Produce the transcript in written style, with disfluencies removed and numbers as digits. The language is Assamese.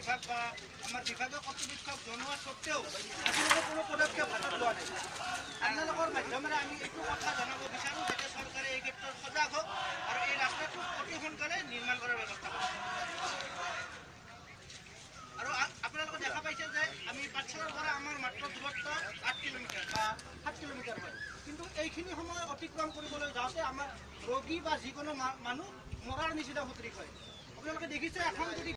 বিভাগ বা আমাৰ বিভাগীয় কৰ্তৃপক্ষক জনোৱা স্বত্তেও আজিলৈকে কোনো পদক্ষেপ হাতত লোৱা নাই। আপোনালোকৰ মাধ্যমেৰে আমি এইটো কথা জনাব বিচাৰোঁ যাতে চৰকাৰে এই ক্ষেত্ৰত সজাগ হওক আৰু এই ৰাস্তাটো অতি সোনকালে নিৰ্মাণ কৰাৰ ব্যৱস্থা কৰক। আৰু আপোনালোকে দেখা পাইছে যে আমি পাঠশালাৰ পৰা আমাৰ মাত্ৰ দূৰত্ব 8 কিলোমিটাৰ বা 7 কিলোমিটাৰ হয়, কিন্তু এইখিনি সময় অতিক্ৰম কৰিবলৈ যাওঁতে আমাৰ ৰোগী বা যিকোনো মানুহ মৰাৰ নিচিনা সদৃশ হয়। আপোনালোকে দেখিছে এখন যদি